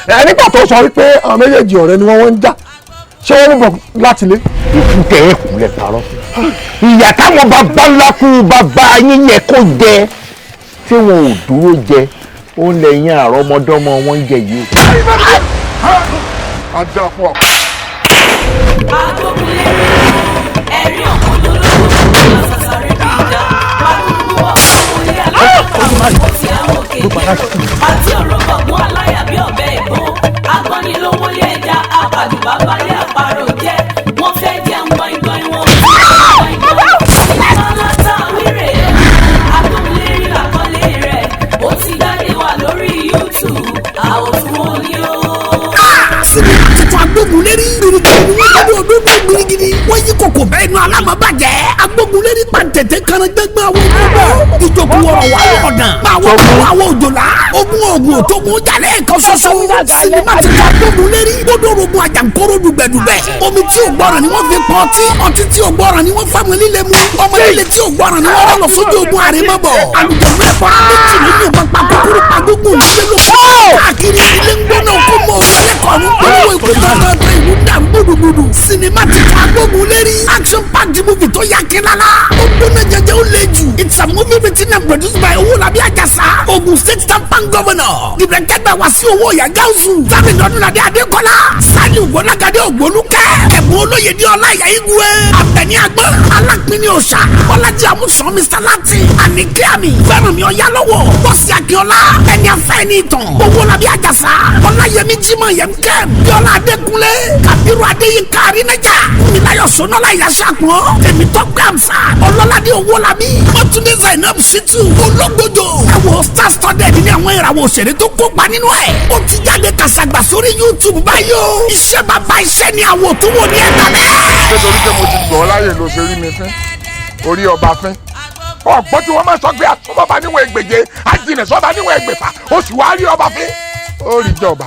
Ẹ nígbà tó sọ wípé àwọn méjèèjì ọ̀rẹ́ ni wọ́n ń jà, ṣé wọ́n mú bọ̀ láti ilé? Ikú tẹ ẹ kú lẹ parọ́ fún. Ìyà táwọn bàbá ńlá kú bàbá yín yẹ kó jẹ tí wọn ò dúró jẹ, ó ń lẹ́yìn àrọ́mọdọ́mọ wọn ń jẹ yìí. A dá fún ọ. Agbógunlérí, ẹ̀rí òkúndólógún, àṣàṣàrẹ́ bí ìjà pàdúrú ọkọ̀ wọlé aláwọ̀ tí àwọn òkè àti ọ̀rọ̀ gbọ̀ngbọ̀n aláyà bí ọ̀bẹ ìbọn agbọ́nilówólé ẹja apàdùbà balẹ̀ àparò jẹ́. Wọ́n fẹ́ jẹun gbọ̀ngbọ̀n wọn gbọ̀ngbọ̀n ìmọ̀láta wíìrè. Agbógunlérí làkọlé rẹ̀, ó ti jáde wà lórí YouTube, àwòtún òní o. Sinimá tuntun Agbógunlérí, gbirigidi ni wọ́n jáde òdodo gbirigidi. Wọ́n yí kòkò bẹ́ẹ̀ nu alámọ̀bàjẹ́. Agbógunlérí pàǹtẹ̀tẹ̀ kan gbẹ́gbẹ́ àwọn gbogbo ìjòkó wọ̀rọ̀ wà lọ́ọ̀dàn. Àwọn kò àwọn òjòlá ogun ogun òtógun jalẹ̀ ẹ̀kan ṣoṣo. Sinimá tuntun Agbógunlérí gbódòrógun àjàǹkóró dùgbẹ̀dùgbẹ̀. Omi tí ò gbọ́ràn ni wọ́n fi pọ́n ọtí, ọtí tí ò gbọ́ràn ni wọ́n fáwọn líle mu, ọmọ líle tí ò gbọ́ràn ni wọ́n rọ̀ lọ sójú ogun àrèmọ́bọ̀. Àlùjọ̀nú ẹ̀fọ́ra méjì nínú ìbọn pa kúkúrú pa gbogbo nílé ló fọ́ káàkiri ilé ń gbóná kó mọ òṣèlè kọ̀ọ̀rún polówó ikú tọ́tọ́ ìlú ń dà gbúdúgbúdú. Sinimá tuntun Agbógunlérí, action packed movie tó yá kí lálá, ó gbóná jẹjẹ, ó le jù. It's a movie written and produced by Owólabí Àjàsà, Ogun State Tampan governor, directed by Wasiu Owó Ìyá Gáúsù, Sami Lọ́dúnladé Adékọ́lá, Saliu Gbọ́lágadé Ògbólúkẹ́, Ẹ̀bùn Olóyèdè Ọláìyá Igwe, Abẹ́ní Agbọ́n, Alápínní Òòṣà, Bọ́lájí Amúsàn, Mr Latin, Àníkẹ́ Àmì, Fẹ́rànmi Ọ̀yálọ́wọ́, Bọ́sì Akínọlá, Ẹni Afẹ́ Ẹni Ìtàn, Owólabí Àjàsà, Ọláyẹmí Jímọ̀ Yẹmkẹ́m, Bíọ́lá Adékúnlé, Kàbírù Adéyínká Arínájà, Fúnmiláyọ̀ Sọnọ́lá Ìyáṣàpọ̀n, Tèmítọ́pẹ́ Àmsà, Ọlọ́ládé Owólabí, Mọ́túndé Zainab Shitu, Ológbòjò. Ẹ̀wọ̀ star studded ní àwọn ìràwọ̀ òṣèré tó kópa nínú ẹ̀. Ó ti jáde kàṣàgbà sórí YouTube báyìí o. Iṣẹ́ bàbá iṣẹ́ ni àwọ̀ tó wò ní ẹ̀ka bẹ́ẹ̀. Nítorí pé mo ti gbọ́ láyè ló ṣe rí mi fín orí ọba fín ọ̀pọ̀ tí wọ́n máa sọ pé àtúbọ̀bá níwọ̀n ẹgbẹ̀je, àjìnà sọ́ba níwọ̀n ẹgbẹ̀fà, ó sì wá rí ọba fín, ó rí jọba.